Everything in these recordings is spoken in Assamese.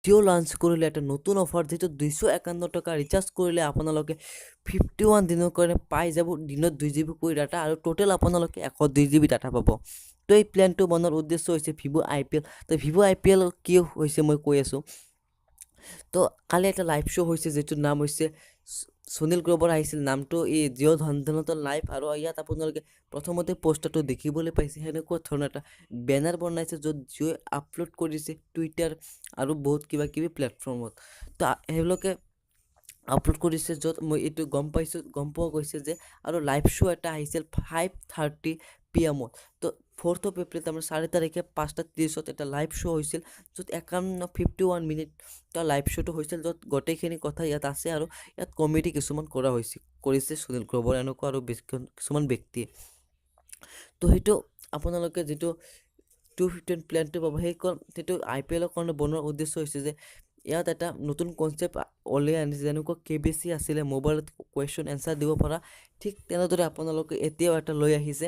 জিঅ' লঞ্চ কৰিলে এটা নতুন অফাৰ, যিটো 251 টকা ৰিচাৰ্জ কৰিলে আপোনালোকে 51 দিনৰ কাৰণে পাই যাব দিনত 2 জিবি কৰি ডাটা আৰু টোটেল আপোনালোকে 102 জিবি ডাটা পাব। তো এই প্লেনটো বনোৱাৰ উদ্দেশ্য হৈছে ভিভ' আইপিএল। তো ভিভ' আইপিএল কি হৈছে মই কৈ আছোঁ। তো কালি এটা লাইভ শ্ব' হৈছে, যিটোৰ নাম হৈছে সুনীল গ্ৰ'ভাৰ আহিছিল, নামটো এই জিঅ' ধন লাইভ। আৰু ইয়াত আপোনালোকে প্ৰথমতে পোষ্টাৰটো দেখিবলৈ পাইছে, সেনেকুৱা ধৰণৰ এটা বেনাৰ বনাইছে, য'ত জিঅ'ই আপলোড কৰিছে টুইটাৰ আৰু বহুত কিবা কিবি প্লেটফৰ্মত। তো সেইবিলাকে আপলোড কৰিছে, য'ত মই এইটো গম পাইছোঁ, গম পোৱা গৈছে যে আৰু লাইভ শ্ব' এটা আহিছিল 5:30 পিএমত। তো 4th of April, তাৰমানে 4 তাৰিখে 5টা 30ত এটা লাইভ শ্ব' হৈছিল, য'ত 51, 51 মিনিট তাৰ লাইভ শ্ব'টো হৈছিল, য'ত গোটেইখিনি কথা ইয়াত আছে আৰু ইয়াত কমেডি কিছুমান কৰা হৈছে, কৰিছে সুনীল গ্ৰ'ভাৰ এনেকুৱা আৰু কিছুমান ব্যক্তিয়ে। তো সেইটো আপোনালোকে যিটো 215 প্লেনটো পাব, সেইটো আইপিএলৰ কাৰণে বনোৱাৰ উদ্দেশ্য হৈছে যে ইয়াত এটা নতুন কনচেপ্ট উলিয়াই আনিছে। যেনেকুৱা কেবিচি আছিলে, মোবাইলত কুৱেশ্যন এনচাৰ দিব পৰা, ঠিক তেনেদৰে আপোনালোকে এতিয়াও এটা লৈ আহিছে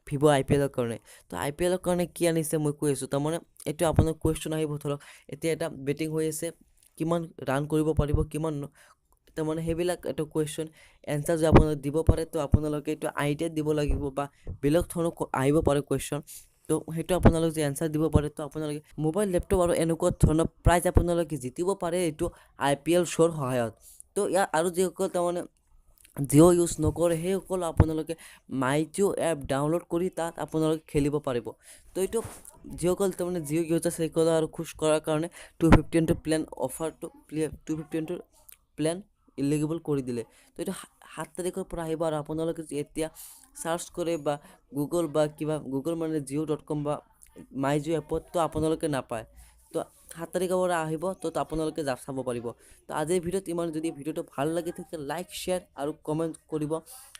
ভিভ' আইপিএলৰ কাৰণে। তো আইপিএলৰ কাৰণে কি আনিছে মই কৈ আছোঁ। তাৰমানে এইটো আপোনাৰ কুৱেশ্যন আহিব, ধৰক এতিয়া এটা বেটিং হৈ আছে, কিমান ৰান কৰিব পাৰিব, কিমান, তাৰমানে সেইবিলাক এটা কুৱেশ্যন এনচাৰ যদি আপোনালোকে দিব পাৰে, তো আপোনালোকে এইটো আইডিয়া দিব লাগিব বা বেলেগ ধৰণৰ আহিব পাৰে কুৱেশ্যন। তো সেইটো আপোনালোকে যদি এনচাৰ দিব পাৰে, তো আপোনালোকে মোবাইল, লেপটপ আৰু এনেকুৱা ধৰণৰ প্ৰাইজ আপোনালোকে জিতিব পাৰে এইটো আইপিএল শ্ব'ৰ সহায়ত। তো ইয়াৰ আৰু যিসকল তাৰমানে জিঅ' ইউজ নকৰে, সেইসকল আপোনালোকে মাই জিঅ' এপ ডাউনলোড কৰি তাত আপোনালোকে খেলিব পাৰিব। তো এইটো যিসকল তাৰমানে জিঅ' ইউজাৰ, সেইসকলে আৰু খুচ কৰাৰ কাৰণে 215টো প্লেন অফাৰটো, 215টো প্লেন ইলিজিবল কৰি দিলে। তো এইটো 7 তাৰিখৰ পৰা আহিব আৰু আপোনালোকে যদি এতিয়া চাৰ্চ কৰে বা গুগল বা কিবা গুগল, মানে জিঅ' ডট কম বা মাই জিঅ' এপত, তো আপোনালোকে নাপায়। তো 7 তাৰিখৰ পৰা আহিব, তো আপোনালোকে যা চাব পাৰিব। তো আজিৰ ভিডিঅ'ত ইমান। যদি ভিডিঅ'টো ভাল লাগি থাকে, লাইক, শ্বেয়াৰ আৰু কমেণ্ট কৰিব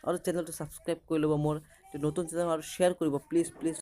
আৰু চেনেলটো ছাবস্ক্ৰাইব কৰি ল'ব, মোৰ নতুন চেনেল, আৰু শ্বেয়াৰ কৰিব প্লিজ প্লিজ।